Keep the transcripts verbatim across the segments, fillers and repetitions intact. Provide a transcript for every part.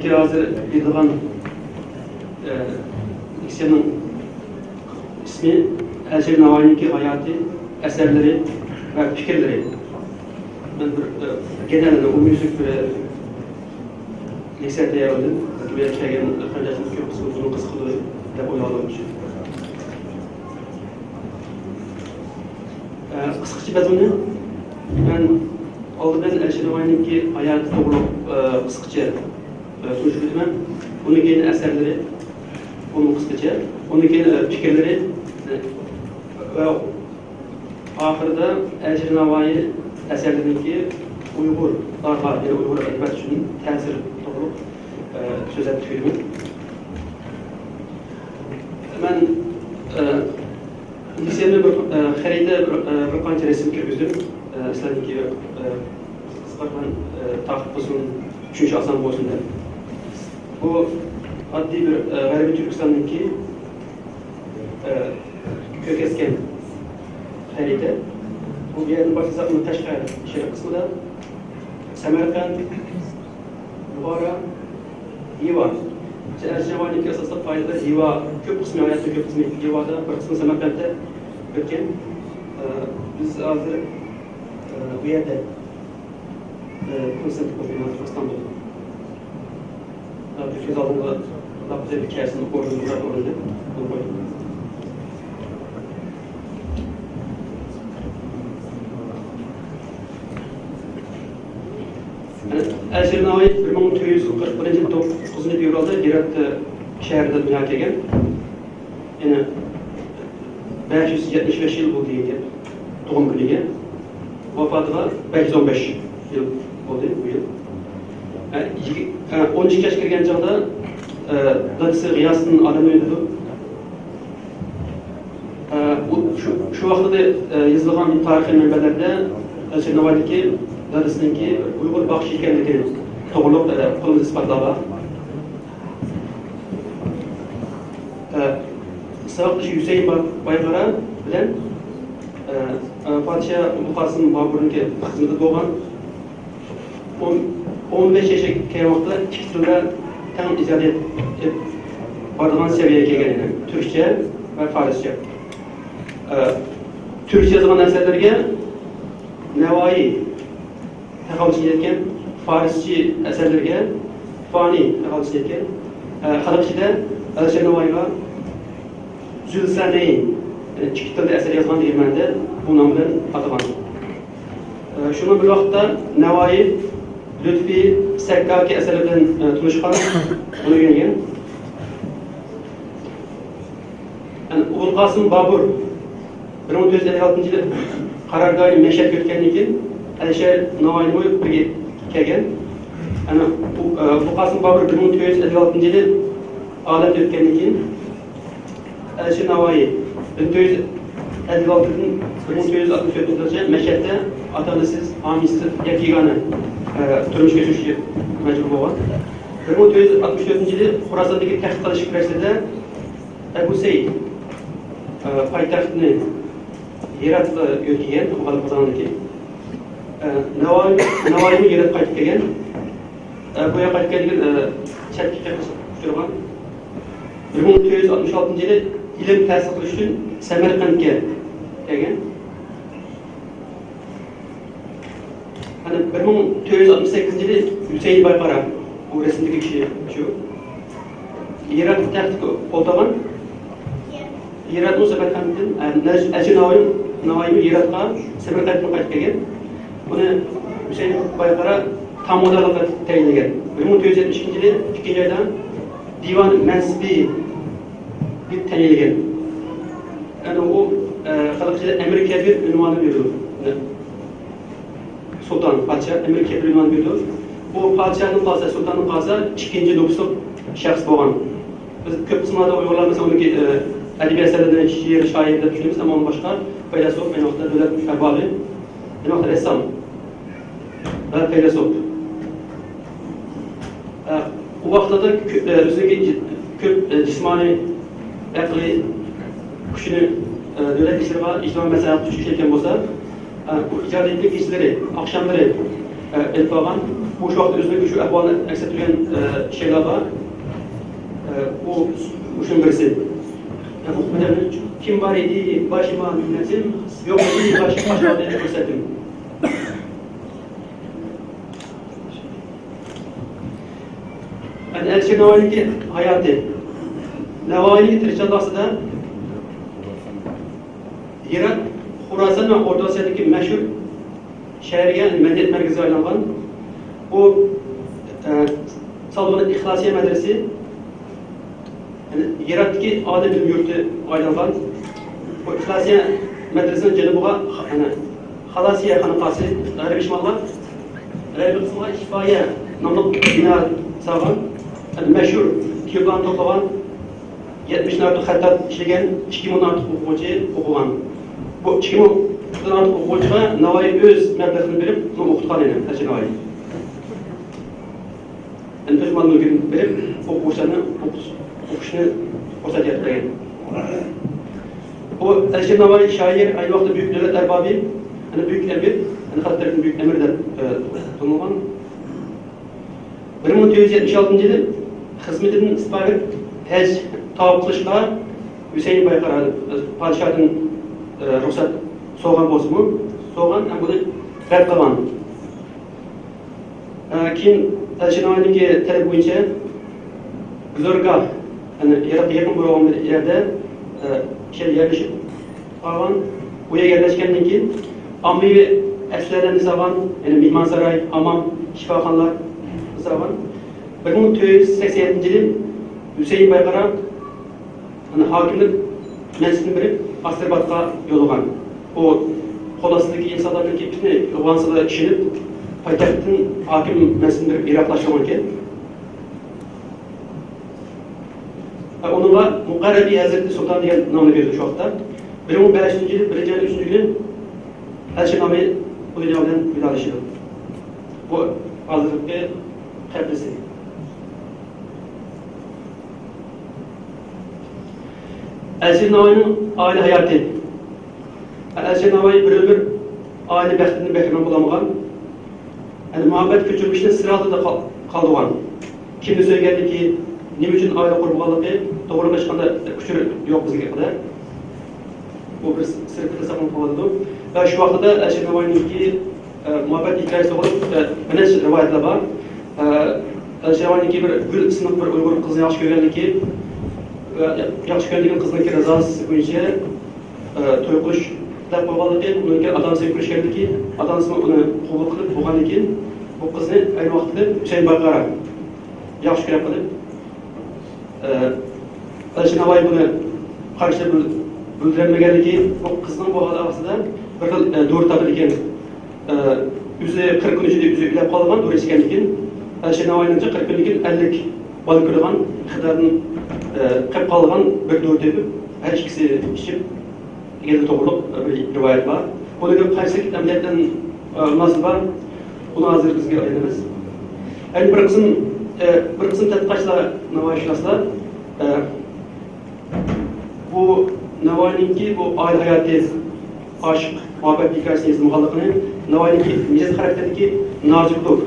ھازىر بېرىدىغان، ئە، لېكسىيەنىڭ ئىسمى ئەلىشىر نەۋائىينىڭكى ھاياتى، ئەسەرلىرى ۋە پىكىرلىرى. مەن بىر، ئە، گېنەل ئومۇميۈزلۈك بىر لېكسىيە تەييارلىدىم. بەلكى بۇ يەرگە كەلگەن قېرىنداشلىرىمىز كۆپ قىسمى بۇنى قىزىقىدۇ دەپ ئويلاۋالغان ئۈچۈن. ئە، قىسقىچە مەزمۇنى، مەن ئالدى بىلەن ئەلىشىر نەۋائىينىڭكى ھاياتى توغرۇلۇق، ئە، قىسقىچە، ئە، تونۇشتۇرۇپ ئۆتىمەن. ئۇنىڭ كېيىن ئەسەرلىرى، ئۇنىڭ قىسقىچە، ئۇنىڭ كېيىن، ئە، پىكىرلىرى، ئە، ۋە ئاخىرىدا ئەلىشىر نەۋائىي ئەسەرلىرىنىڭكى ئۇيغۇرلارغا، يەنى ئۇيغۇر ئەدەبىياتى ئۈچۈن تەسىرى توغرۇلۇق، ئە، سۆزلەپ تۈگىدىمەن. مەن، ئە، لېكسىيەمدە بىر، ئە، خەرىتە، بىر، ئە، بىر قانچە رەسىم كىرگۈزدۈم. ئە، سىلەرنىڭكى، ئە، قىزىقارغان، ئە، تارتىپ بولسۇن، چۈشىنىشى ئاسان بولسۇن دەپ. بۇ ئاددىي بىر، ئە، غەربىي تۈركىستاننىڭكى، ئە، كۆركەزگەن خەرىتە. بۇ، بۇ يەردىن باشلىساق، بۇ قەشقەر شەرق قىسمىدا، سەمەرقەنت، بۇخارا، ھىۋا. ئەلىشىر نەۋائىينىڭكى ئاساسلىق پائالىيەتلىرى ھىۋا، كۆپ قىسمى، ھاياتىنىڭ كۆپ قىسمى ھىۋادا، بىر قىسمى سەمەرقەنتتە ئۆتكەن. ئە، بىز ھازىر، ئە، بۇ يەردە، ئە، كونسېرت قىلىمىز ئىستانبۇلدا. ئە، بىز كۆز ئالدىمىزغا مۇنداق گۈزەل بىر كەسىنى ئورنىدى، مۇنداق ئورنىدى. بۇنى قويدۇق. ئەلىشىر نەۋائىي بىر مىڭ تۆت يۈز قىرىق بىرىنچى يىلى توققۇزىنچى فېۋرالدا ھىرات شەھىرىدە دۇنياغا كەلگەن. يەنى بەش يۈز يەتمىش بەش يىل بولدى دېگەن گەپ تۇغۇم كۈنىگە. ۋاپاتىغا بەش يۈز ئون بەش يىل بولدى بۇ يىل. ئە، يىگىت، ئە، ئون ئىككى ياشقا كىرگەن چاغدا، ئە، دادىسى غىياسىدىن ئالەمدىن ئۆتىدۇ. ئە، ئۇ شۇ، شۇ ۋاقىتتا، ئە، يېزىلغان تارىخىي مەنبەلەردە ئەلىشىر نەۋائىينىڭكى دادىسىنىڭكى ئۇيغۇر باخشى ئىكەنلىكى توغرۇلۇق، ئە، قولىمىزدا ئىسپاتلار بار. ئە، ساۋاقدىشى ھۈسەيىن با-، بايقارا بىلەن، ئە، ئە، پادىشاھ ئوبۇلقاسىم بابۇرنىڭكى خىزمىتىدە بولغان. ئون، ئون بەش ياشقا كەلگەن ۋاقىتتا ئىككى تىلدا تەڭ ئىجادىيەت ئېلىپ بارىدىغان سەۋىيەگە كەلگەن ئىدى. تۈركچە ۋە فارسچە. ئە، تۈركچە يازغان ئەسەرلىرىگە نەۋائىي تەخەللۇسنى يەتكەن، فارسچە ئەسەرلىرىگە فانى تەخەللۇسنى يەتكەن، ئە، خەلقچىدە ئەلىشىر نەۋائىيغا زۈلسەنەين، يەنى ئىككى تىلدا ئەسەر يازغان دېگەن مەنىدە بۇ نام بىلەن ئاتىغان. ئە، شۇنىڭ بىر ۋاقىتتا نەۋائىي لۇتپى سەككاكى ئەسەرلىرى بىلەن، ئە، تونۇشقان، ئۇنى ئۆگەنگەن. يەنى ئوبۇلقاسىم بابۇر بىر مىڭ تۆت يۈز ئەللىك ئالتىنچى يىلى قارارگاھى مەشھەدكە ئۆتكەندىن كېيىن، ئەلىشىر نەۋائىيمۇ بىرگە كەلگەن. يەنى ئۇ، ئە، ئوبۇلقاسىم بابۇر بىر مىڭ تۆت يۈز ئەللىك ئالتىنچى يىلى ئالەمدىن ئۆتكەندىن كېيىن، ئەلىشىر نەۋائىي بىر مىڭ تۆت يۈز ئەللىك ئالتىدىن بىر مىڭ تۆت يۈز ئاتمىش تۆتىنچى يىلىغىچە مەشھەدتە ئاتا-ئانىسىز، ھامىيسىز، يەتتە يېگانە، ئە، تۇرمۇشقا ئۆتۈشكە مەجبۇر بولغان. بىر مىڭ تۆت يۈز ئاتمىش تۆتىنچى يىلى خوراساندىكى تەخت قىلىش كۈرەشلىرىدە ئەبۇ سەئىد، ئە، پايتەختنى ھىراتقا يۆتكىگەن، غەلىبە قازانغاندىن كېيىن. ئە، نەۋائىي، نەۋائىيمۇ ھىراتقا قايتىپ كەلگەن. ئە، بۇ يەرگە قايتىپ كەلگەن، ئە، چەتكە قېقىش ئۇچرىغان. بىر مىڭ تۆت يۈز ئاتمىش ئالتىنچى يىلى ئىلىم تەھسىل قىلىش ئۈچۈن سەمەرقەنتكە كەلگەن. يەنە بىر مىڭ تۆت يۈز ئاتمىش سەككىزىنچى يىلى ھۈسەيىن بايقارا، بۇ رەسىمدىكى كىشى شۇ. ھىرات تەختىگە ئولتۇرغان. ھىراتمۇ سەمەرقەنتتىن، ئە، نەج-، ئەلىشىر نەۋائىي، نەۋائىيمۇ ھىراتقا سەمەرقەنتتىن قايتىپ كەلگەن. ئۇنى ھۈسەيىن بايقارا تامودارلىققا تەيىنلىگەن. بىر مىڭ تۆت يۈز يەتمىش ئىككىنچى يىلى ئىككىنچى ئايدا دىۋان مەنسىپى دەپ تەيىنلىگەن. يەنى ئۇ، ئە، خەلق ئىچىدە ئەمىر كەبىر ئۇنۋانى بېرىدۇ. سۇلتان، پادىشاھ، ئەمىر كەبىر ئۇنۋانى بېرىدۇ. بۇ پادىشاھتىن قالسا، سۇلتاندىن قالسا، ئىككىنچى نوپۇسلۇق شەخس بولغان. بىز كۆپ قىسىملاردا ئۇيغۇرلار، مەسىلەن، ئۇنىڭكى، ئە، ئەدەبىي ئەسەرلىرىنى شېئىر، شائىر دەپ چۈشىنىمىز، ئەمما ئۇنىڭ باشقا پەيلاسوپ، ئەينى ۋاقىتتا دۆلەت ئەربابى، ئەينى ۋاقىتتا رەسسام ۋە پەيلاسوپ. ئە، ئۇ ۋاقىتلاردا كۆ-، ئە، ئۆزىنىڭكى جى-، كۆپ، ئە، جىسمانىي، ئەقلىي كۈچىنى، ئە، دۆلەت ئىشلىرىغا، ئىجتىمائىي مەسلىھەتكە ئىشلەتكەن بولسا، ئە، بۇ ئىجادىيەتنىڭ كېچىلىرى، ئاخشاملىرى ئېلىپ بارغان. بۇ شۇ ۋاقىتتا ئۆزىنىڭ شۇ ئەھۋالىنى ئەكس ئەتتۈرگەن شېئىرلار بار. ئۇ مۇشۇنىڭ بىرسى. كىم بار ئىدى باشىما مىننەتىم، يوق ئىدى باش-، باشقا پۇرسەتىم. ئەنە ئەلىشىر ناۋايىنىڭكى ھاياتى. ناۋايىنىڭ تىرىشچانلىق ئاستىدا ھىرات، خۇراسان ۋە ئورتا ئاسىيادىكى مەشھۇر شەھەرگە، مەدەنىيەت مەركىزىگە ئايلانغان. بۇ، ئە، سالغان ئىخلاسىيە مەدرىسى، يەنى ھىراتتىكى ئالىي بىلىم يۇرتىغا ئايلانغان. بۇ ئىخلاسىيە مەدرىسىنىڭ جەنۇبىغا، يەنى خالاسىيە خانىقاسى، غەربىي شىمالغا، غەربىي قىسمىغا شىفايە ناملىق بىنا سالغان. يەنى مەشھۇر كىتابلارنى توپلىغان، يەتمىشتىن ئارتۇق خەتتات ئىشلىگەن، ئىككى مىڭدىن ئارتۇق ئوقۇغۇچى ئوقۇغان. بۇ ئىككى مىڭدىن ئارتۇق ئوقۇغۇچىغا ناۋايى ئۆز مەبلىغىنى بېرىپ، ئۇنى ئوقۇتقان ئىدى، ئەلىشىر ناۋايى. يەنى ئۆز مال-مۈلكىنى بېرىپ، ئوقۇغۇچىلارنى ئوقۇش-، ئوقۇشنى رۇخسەت ئېتىپ بەرگەن. بۇ ئەلىشىر ناۋايى شائىر، ئەينى ۋاقىتتا بۈيۈك دۆلەت ئەربابى، يەنى بۈيۈك ئەمىر، يەنى خەلق تەرىپىدىن بۈيۈك ئەمىر دەپ، ئە، تونۇلغان. بىر مىڭ تۆت يۈز يەتمىش ئالتىنچى يىلى خىزمىتىدىن ئىستېپا بېرىپ، ھەج تاۋاپ قىلىشقا ھۈسەيىن بايقارا پادىشاھتىن، ئە، رۇخسەت سورىغان بولسىمۇ، سورىغان ھەم بۇنى رەت قىلغان. ئە، كېيىن ئەلىشىر ناۋايىنىڭكى تەلىپى بويىچە گۈزارگاھ، يەنى يىراق، يېقىن بولغان بىر يەردە، ئە، كىشىلەر يەرلىشىپ قالغان. بۇ يەرگە يەرلەشكەندىن كېيىن ئاممىۋى ئەسلىھەلەرنى سالغان، يەنى مېھمانساراي، ھامام، شىپاخانىلار سالغان. بىر مىڭ تۆت يۈز سەكسەن يەتتىنچى يىلى ھۈسەيىن بايقارا، يەنى ھاكىملىك مەنسىپىنى بېرىپ، ئاستىرباتقا يوللىغان. ئۇ قول ئاستىدىكى ئىنسانلارنىڭكى پىتنە ئىغۋاسىغا ئىشىنىپ، پايتەختتىن ھاكىم مەنسىپىنى بېرىپ يىراقلاشتۇرغان ئىكەن. ئۇنىڭغا مۇقەررەبى ھەزرىتى سۇلتان دېگەن نامنى بېرىدۇ شۇ ۋاقىتتا. بىر مىڭ بەش يۈزىنچى يىلى بىرىنچى ئاينىڭ ئۈچىنچى كۈنى ئەلىشىر ناۋايى بۇ دۇنيا بىلەن ۋىدالىشىدۇ. بۇ ھازىرقى قەبرىسى. ئەلىشىر ناۋايىنىڭ ئائىلە ھاياتى. ئەلىشىر ناۋايى بىر ئۆمۈر ئائىلە بەختىدىن بەھرىمەن بولالمىغان. يەنى مۇھەببەت كۆچۈرمىشىنى سىر ھالدا قال-، قالدۇرغان. كىمنى سۆيگەنلىكى، نېمە ئۈچۈن ئائىلە قۇرمىغانلىقى توغرىلىق ھېچقانداق ئۇچۇر يوق بىزگە قەدەر. بۇ بىر سىر پىتى ساقلىنىپ قالىدۇ. ۋە شۇ ۋاقىتتا ئەلىشىر ناۋايىنىڭكى، ئە، مۇھەببەت ھېكايىسى توغرىلىق، ئە، بىر نەچچە رىۋايەتلەر بار. ئە، ئەلىشىر ناۋايىنىڭكى بىر گۈل ئىسىملىق بىر ئۇيغۇر قىزنى ياخشى كۆرگەنلىكى ۋە ياخشى كۆرگەن قىزنىڭكى رىزاسى بويىچە ئە، توي قىلىش دەپ قويغانلىقى، ئۇنىڭ كېيىن ئاتا-ئانىسى كۆرۈشكەندىن كېيىن، ئاتا-ئانىسىمۇ ئۇنى قوبۇل قىلىپ بولغاندىن كېيىن، بۇ قىزنى ئەينى ۋاقىتتا ھۈسەيىن بايقارا ياخشى كۆرۈپ قېلىپ، ئە، ئەلىشىر ناۋايى بۇنى قارشى بىل-، بىلدۈرەلمىگەنلىكى، بۇ قىزنىڭ بۇ ھالى ئاستىدا بىر خىل، ئە، دورا تاپىدىكەن. ئە، ئۆزى قىرىق كۈن ئىچىدە ئۆزى ئۆلۈپ قالغان، دورا ئىچكەندىن كېيىن، ئەلىشىر ناۋايىنىڭچە قىرىق كۈندىن كېيىن ئەللىك بالا كۆرىدىغان ئىقتىدارىدىن، ئە، قېلىپ قالغان بىر دورا تېپىپ، ھەر ئىككىسى ئىچىپ، دېگەندە توغرىلىق بىر رىۋايەت بار. بۇنىڭ قايسى ئەمەلىيەتتىن، ئە، مۇناسىۋىتى بار؟ بۇنى ھازىر بىزگە ئايان ئەمەس. يەنى بىر قىسىم، ئە، بىر قىسىم تەتقىقاتچىلار، ناۋايىشۇناسلار، ئە، بۇ ناۋايىنىڭكى بۇ ئائىلە ھاياتى، ئاشىق مۇھەببەت ھېكايىسىنى يېزىلمىغانلىقىنى، ناۋايىنىڭكى مىجەز خاراكتېرىدىكى نازۇكلۇق،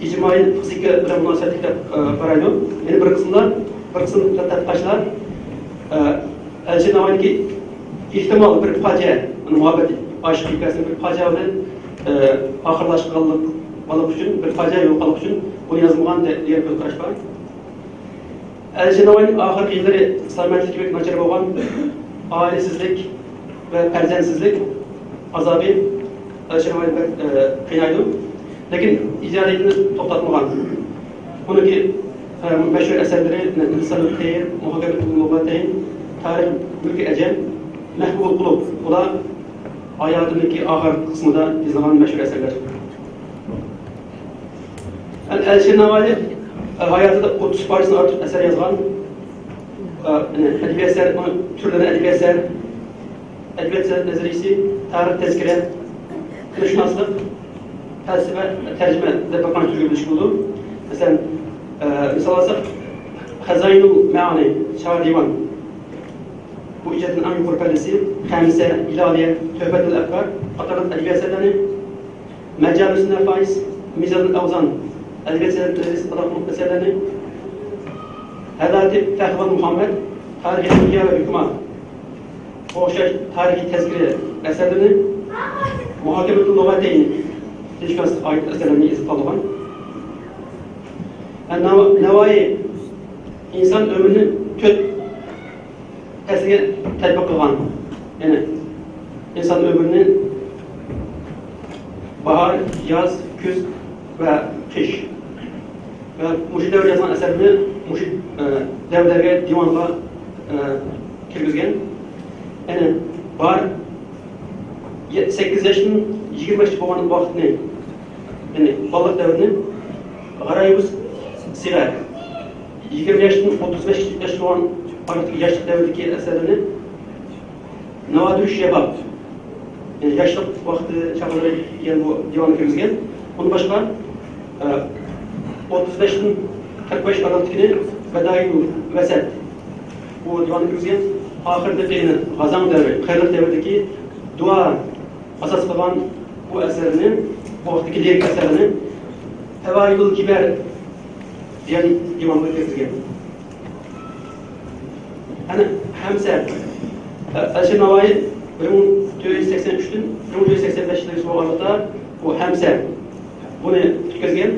ئىجتىمائىي پسىخىكا بىلەن مۇناسىۋەتلىك دەپ، ئە، قارايدۇ. يەنە بىر قىسىملار، بىر قىسىم تەتقىقاتچىلار، ئە، ئەلىشىر ناۋايىنىڭكى ئېھتىمال بىر پاجىئە، مۇھەببەت ئاشىق ھېكايىسىنىڭ بىر پاجىئە بىلەن، ئە، ئاخىرلاشقانلىق، بولۇش ئۈچۈن، بىر پاجىئە يولۇققانلىق ئۈچۈن بۇنى يازمىغان دە-، دېگەن كۆز قاراش بار. ئەلىشىر ناۋايىنىڭ ئاخىرقى يىللىرى سالامەتلىكى بەك ناچار بولغان، ئائىلىسىزلىك ۋە پەرزەنتسىزلىك ئازابى ئەلىشىر ناۋايىنى بەك، ئە، قىينايدۇ. لېكىن ئىجادىيىتىنى توختاتمىغان. ئۇنىڭكى، ئە، مەشھۇر ئەسەرلىرى لىسانۇت تەير، مۇھاكىمەتۇل لۇغەتەين، تارىخ مۈلكى ئەجەم، مەھبۇبۇل قۇلۇب. بۇلار ھاياتىنىڭكى ئاخىرقى قىسمىدا يېزىلغان مەشھۇر ئەسەرلەر. ئەلىشىر ناۋايى، ئە، ھاياتىدا ئوتتۇز پارچىدىن ئارتۇق ئەسەر يازغان. ئە، يەنى ئەدەبىي ئەسەر، ئۇنىڭ تۈرلىرى ئەدەبىي ئەسەر، ئەدەبىيات نەزەرىيىسى، تارىخ تەزكىرە، تىلشۇناسلىق، پەلسەپە، تەرجىمە دەپ بىر قانچە تۈرگە بۆلۈشكە بولىدۇ. مەسىلەن، ئە، مىسال ئالساق، خەزائىنۇل مەئانى، چار دىۋان، بۇ ئىجادىيەتنىڭ ئەڭ يۇقىرى پەللىسى، خەمسە، ھىلالىيە، تۆھپەتۇل ئەبكار قاتارلىق ئەدەبىي ئەسەرلەرنى مەجالىس نەفايىس، مىزانۇل ئەۋزان، ئەلگەچە ئەسەرلىرىنى، ھەداتى پەخۋان مۇھەممەد، تارىخى ئەنبىيا ۋە ھۆكما، ئوخشاش تارىخىي تەزكىرە ئەسەرلىرىنى، مۇھاكىمەتۇل لۇغەتەين، تىلشۇناسلىققا ئائىت ئەسەرلەرنى يېزىپ قالدۇرغان. ناۋا-، ناۋايى ئىنسان ئۆمرىنى تۆت پەسىلگە تەتبىق قىلغان. يەنى ئىنسان ئۆمرىنى باھار، ياز، كۈز ۋە قىش ۋە مۇشۇ دەۋردە يازغان ئەسەرلىرىنى مۇشۇ، ئە، دەۋردىكى دىۋانغا، ئە، كىرگۈزگەن. يەنى باھار يە-، سەككىز ياشتىن يىگىرمە ياشقىچە بولغان ۋاقىتنى، يەنى بالىلىق دەۋرىنى، غارايىبۇس سىغەر، يىگىرمە ياشتىن ئوتتۇز بەش ياش بولغان ئارىلىقتىكى ياشلىق دەۋرىدىكى ئەسەرلىرىنى، ناۋادىر شەباب، يەنى ياشلىق ۋاقتى چاغلىرى دېگەن بۇ دىۋانغا كىرگۈزگەن. ئۇندىن باشقا، ئە، ئوتتۇز بەشتىن قىرىق بەش ئارىلىقتىكىنى بەدايىل ۋەسەت، بۇ دىۋانغا كىرگۈزگەن. ئاخىرىدىكى غازاڭ دەۋرى، قېرىلىق دەۋرىدىكى دۇئا ئاساس قىلغان بۇ ئەسەرنى، بۇ ۋاقىتتىكى لىرىك ئەسەرنى پەۋايىدۇل كىبەر دېگەن دىۋانغا كىرگۈزگەن. ئەنە ھەمسە، ئە، ئەلىشىر ناۋايى بىر مىڭ تۆت يۈز سەكسەن ئۈچتىن بىر مىڭ تۆت يۈز سەكسەن بەش يىلغىچە بولغانلىقتا، بۇ ھەمسە بۇنى پۈتكۈزگەن.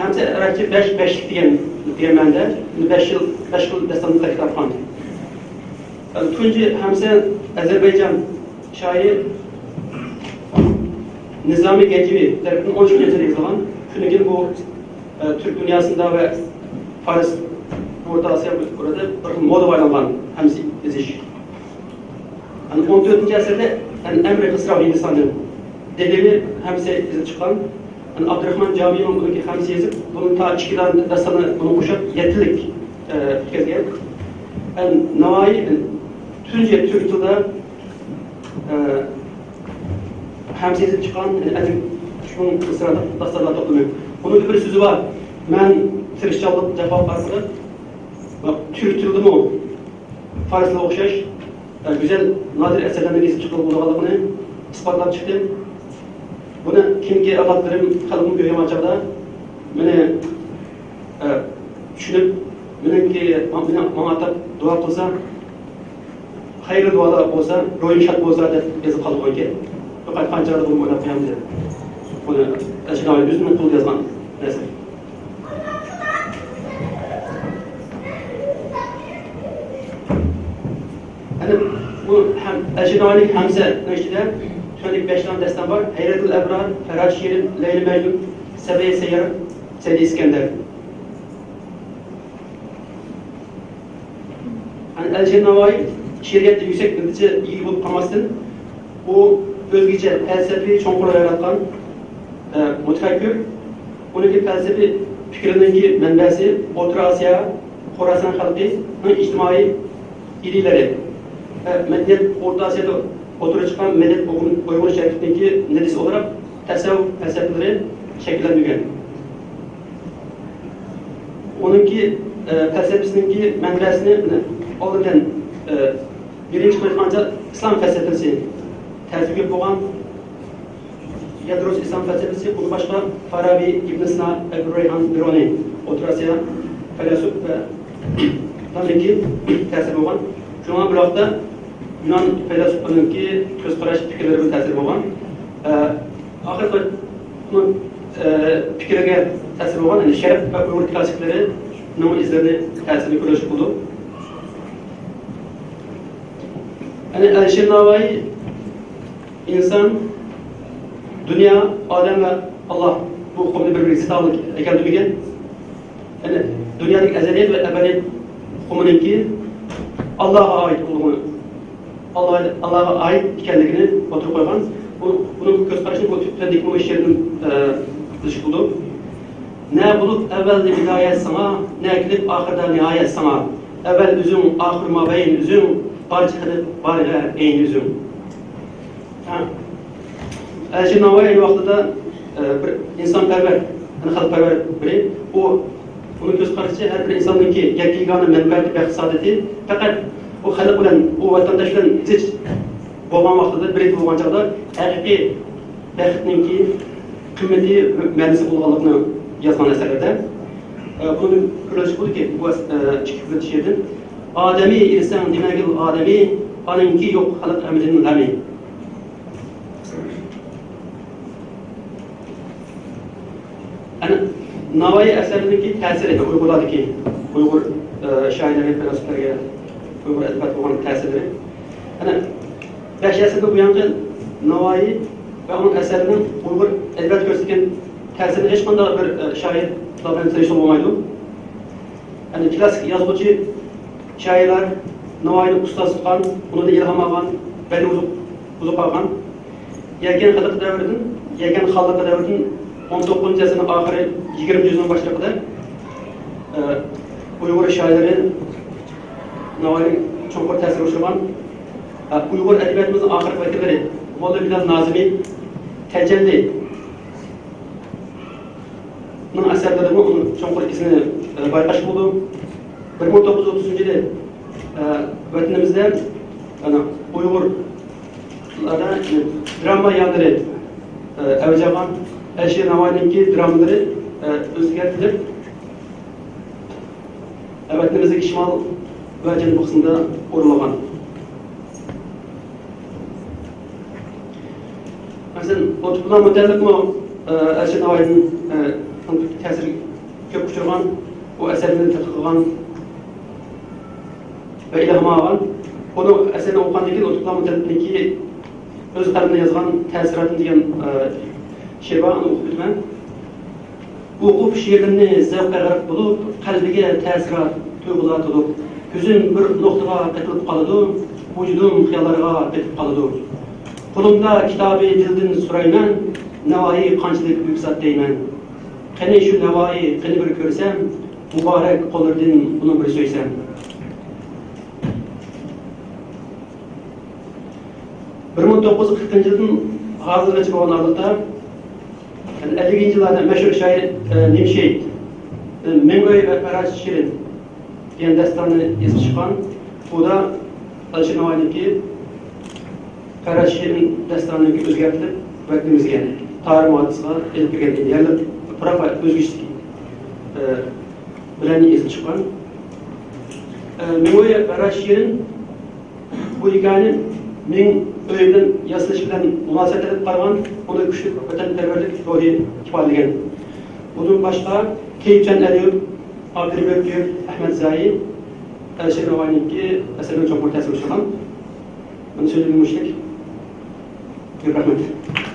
ھەمسە ئەرەبچە بەش، بەشلىك دېگەن، دېگەن مەنىدە. بۇنى بەش يىل، بەش خىل داستاندا تەركىب تاپقان. تۇنجى ھەمسە ئەزەربەيجان شائىرى نىزامى گەنجىۋى تەرىپىدىن ئون ئۈچىنچى ئەسىردە يېزىلغان. شۇندىن كېيىن بۇ، ئە، تۈرك دۇنياسىدا ۋە فارس، ئورتا ئاسىيا بۇ يەردە بىر خىل مودا ئايلانغان ھەمسە يېزىش. ئەنە ئون تۆتىنچى ئەسىردە، ئەنە ئەمرى قىسراۋ ھىندىستاندىن دېھلىۋى ھەمسە يېزىپ چىققان. ئەنە ئابدۇراخمان جامىمۇ بۇنىڭكى ھەمسە يېزىپ، بۇنى تا ئىككى دانە داستاننى بۇنىڭغا قوشۇپ يەتتىلىك، ئە، پۈتكۈزگەن. ئەنە ناۋايى، ئەنە تۇنجى تۈرك تىلىدا، ئە، ھەمسە يېزىپ چىققان، ئەنە ئەللىك ئۈچ مىڭ مىسرالىق داستانلار توپلىمى. ئۇنىڭدا بىر سۆزى بار: «مەن تىرىشچانلىق، جاپا ئارقىلىق تۈرك تىلىدىمۇ فارسلارغا ئوخشاش، ئە، گۈزەل، نادىر ئەسەرلەرنى يېزىپ چىققىلى بولىدىغانلىقىنى ئىسپاتلاپ چىقتىم. بۇنى كېيىنكى ئەۋلادلىرىم، خەلقىم كۆرگەن چاغدا مېنى، ئە، چۈشىنىپ، مېنىڭكى، مېنى ماڭا ئاتاپ دۇئا قىلسا، خەيرلى دۇئالار بولسا، روھىم شاد بولسا» دەپ يېزىپ قالغانىكەن. بۇ قايتقان چاغدا بۇنى ئويلاپ قويامدىدىم. بۇنى ئەلىشىر ناۋايى ئۆزىنىڭ قولىدا يازغان نەرسە. يەنى بۇ ھەم ئەلىشىر ناۋايىنىڭ ھەمسە ئىچىدە تۆۋەندىكى بەش دانە داستان بار: ھەيرەتۇل ئەبرار، پەرھات شېرىن، لەيلى مەجنۇن، سەبىيە سەييار، سەئىدى ئىسكەندەر. يەنى ئەلىشىر ناۋايى شېئىرىيەتتە يۈكسەك نەتىجە ئىگە بولۇپ قالماستىن، ئۇ ئۆزگىچە پەلسەپىۋى چوڭقۇرلۇق ياراتقان، ئە، مۇتەپەككۇر. ئۇنىڭكى پەلسەپىۋى پىكرىنىڭكى مەنبەسى ئوتتۇرا ئاسىيا، خوراسان خەلقىنىڭ ئىجتىمائىي ئىدىيىلىرى، ئە، مەدەنىيەت، ئوتتۇرا ئاسىيادا ئوتتۇرىغا چىققان مەدەنىيەت ئۇيغۇر، ئۇيغۇرچە ھەرىكىتىنىڭكى نەتىجىسى ئولتۇراق تەسەۋۋۇپ پەلسەپىلىرى شەكىللەندۈرگەن. ئۇنىڭكى، ئە، پەلسەپىسىنىڭكى مەنبەسىنى، مانا، ئالدى بىلەن، ئە، بىرىنچى قىلىۋاتقانچە ئىسلام پەلسەپىسى تەسىرى كۆپ بولغان. يادروسى ئىسلام پەلسەپىسى، ئۇندىن باشقا فارابى، ئىبن سىنا، ئەبۇ رەيھان بىرۇنى، ئوتتۇرا ئاسىيا پەيلاسوپ ۋە ئۇلاردىكى تەسىرى بولغان. شۇنىڭ بىلەن بىر ۋاقىتتا يۇنان پەيلاسوپلىرىنىڭكى كۆز قاراش پىكىرلىرى بىلەن تەسىرى بولغان. ئە، ئاخىرقى ئۇنىڭ، ئە، پىكرىگە تەسىر بولغان، يەنى شەرق ۋە ئۇيغۇر كلاسسىكلىرىنىڭ ئىزلىرىنى، تەسىرىنى كۆرۈشكە بولىدۇ. يەنى ئەلىشىر ناۋايى ئىنسان، دۇنيا، ئادەم ۋە ئاللا بۇ ئۇقۇمنى بىر-بىرىگە زىت ھالغا كەلتۈرمىگەن. يەنى دۇنيادىكى ئەزەلىيەت ۋە ئەبەدىيەت ئۇقۇمىنىڭكى ئاللاغا ئائىت بولغىنى، ئاللا، ئاللاغا ئائىت ئىكەنلىكىنى ئوتتۇرىغا قويغان. بۇ، بۇنىڭ كۆز قارىشىنى بۇ تۆۋەندىكى بۇ شېئىردىن، ئە، بىلىشكە بولىدۇ. نە بولۇپ ئەۋۋەلدە بىدايەت ساڭا، نە كېلىپ ئاخىردا نىھايەت ساڭا. ئەۋۋەل ئۆزۈڭ، ئاخىر مابەين ئۆزۈڭ، بارچە خەلق بارىغا ئەينى ئۆزۈڭ. ھە. ئەلىشىر ناۋايى ئەينى ۋاقتىدا، ئە، بىر ئىنسانپەرۋەر، يەنى خەلقپەرۋەر بىرى. ئۇ، ئۇنىڭ كۆز قارىشىچە ھەر بىر ئىنساننىڭكى يەككە يېگانە مەنپەئەتى، بەخت-سائادىتى پەقەت ئۇ خەلق بىلەن، ئۇ ۋەتەنداش بىلەن زىچ بولغان ۋاقتىدا، بىرلىكتە بولغان چاغدا ھەقىقىي بەختنىڭكى قىممىتى، مەنىسى بولغانلىقىنى يازغان ئەسەرلىرىدە. ئە، بۇنى كۆرۈۋېلىشقا بولىدۇكى، بۇ ئەس-، ئە، ئىككى قۇدرەت شېئىردىن. ئادەمنى ئېلىسەڭ دېمەگىل ئادەمنى، ئانىڭكى يوق خەلق ئەمرىدىن غەمى. ئەنە ناۋايى ئەسەرلىرىدىكى تەسىرى، ئۇيغۇرلاردىكى، ئۇيغۇر، ئە، شائىرلەرگە، پەيلاسوپلارغا، ئۇيغۇر ئەدەبىياتىغا بولغان تەسىرلىرى. ئەنە بەش ئەسىردىن بۇيانقى ناۋايى ۋە ئۇنىڭ ئەسەرلىرىنىڭ ئۇيغۇر ئەدەبىياتىغا كۆرسەتكەن تەسىرىنى ھېچقانداق بىر، ئە، شائىر بىلەن تەڭشىۋالمايدۇ. يەنى كلاسسىك يازغۇچى شائىرلار ناۋايىنى ئۇستاز تۇتقان، ئۇنىڭدىن ئىلھام ئالغان، بەدىئىي ئوزۇق، ئوزۇق ئالغان. يەكەن خەلقى دەۋرىدىن، يەكەن خانلىقى دەۋرىدىن ئون توققۇزىنچى ئەسىرنىڭ ئاخىرى، يىگىرمىنچى يۈزنىڭ باشلىرىغىچە، ئە، ئۇيغۇر شائىرلىرى ناۋايىنىڭ چوڭقۇر تەسىرىگە ئۇچرىغان. ئە، ئۇيغۇر ئەدەبىياتىمىزنىڭ ئاخىرقى ۋەكىللىرى موللا بىلال نازىمى، تەجەللى، نىڭ ئەسەرلىرىدىمۇ ئۇنىڭ چوڭقۇر ئىزىنى، ئە، بايقاشقا بولىدۇ. بىر مىڭ توققۇز يۈز ئوتتۇزىنچى يىلى، ئە، ۋەتىنىمىزدە، ئەنە، ئۇيغۇرلاردا، ئە، دراما يانلىرى، ئە، ئەۋج ئالغان. ئەلىشىر ناۋايىنىڭكى درامىلىرى، ئە، ئۆزگەرتىلىپ، ۋەتىنىمىزدىكى شىمال ۋە جەنۇبىي قىسمىدا ئورۇن ئالغان. مەسىلەن، لۇتپۇللا مۇتەللىپمۇ، ئە، ئەلىشىر ناۋايىدىن، ئە، تەسىرگە كۆپ ئۇچرىغان، ئۇ ئەسەرلىرىنى تەتقىق قىلغان ۋە ئىلھام ئالغان. ئۇنىڭ ئەسەرلىرىنى ئوقۇغاندىن كېيىن، لۇتپۇللا مۇتەللىپنىڭكى ئۆز قەلىمىدە يازغان تەسىراتىم دېگەن، ئە، شېئىرى بار، ئۇنى ئوقۇپ ئۆتىمەن. ئوقۇپ شېئىرىمنى زەۋققە غەرق بولۇپ، قەلبىگە تەسىرات، تۇيغۇلار تولۇپ، كۆزۈم بىر نۇقتىغا قېتىلىپ قالىدۇ، ۋۇجۇدۇم خىياللارغا پېتىپ قالىدۇ. قولۇمدا كىتابى دىلدىن سورايمەن، ناۋايى قانچىلىك بۈيۈك زات دەيمەن. قېنى شۇ ناۋايى، قېنى بىر كۆرسەم، مۇبارەك قوللىرىدىن ئۇنى بىر سۆيسەم. بىر مىڭ توققۇز يۈز قىرىقىنچى يىلدىن ھازىرغىچە بولغان ئارىلىقتا، يەنى ئەللىكىنچى يىللاردا مەشھۇر شائىر، ئە، نىمشېيىت، ئە، مىڭ ئۆي ۋە پەرھات شېرىن دېگەن داستاننى يېزىپ چىققان. بۇ دا ئەلىشىر ناۋايىنىڭكى پەرھات شېرىن داستانىنىڭكى ئۆزگەرتىلىپ، ۋەتىنىمىزگە، تارىم ھادىسىغا ئېلىپ كىرگەن يەرلىك پۇراق ۋە ئۆزگىچىلىك، ئە، بىلەن يېزىپ چىققان. ئە، مىڭ ئۆي ۋە پەرھات شېرىن بۇ ھېكايىنى مىڭ ئۆي بىلەن ياسىلىش بىلەن مۇناسىۋەتلەندۈرۈپ قارىغان، ئۇنى كۈچلۈك ۋەتەنپەرۋەرلىك روھى ئىپادىلىگەن. بۇندىن باشقا، كېيىپچان ئەلىيېۋ، ئابدۇرېھىم ئۆپكىيېۋ، ئەخمەت زايى، ئەلىشىر ناۋايىنىڭكى ئەسەرلىرىگە چوڭقۇر تەسىر ئۇچرىغان. مېنىڭ سۆزلىگىنىم مۇشۇ. كۆپ رەھمەت.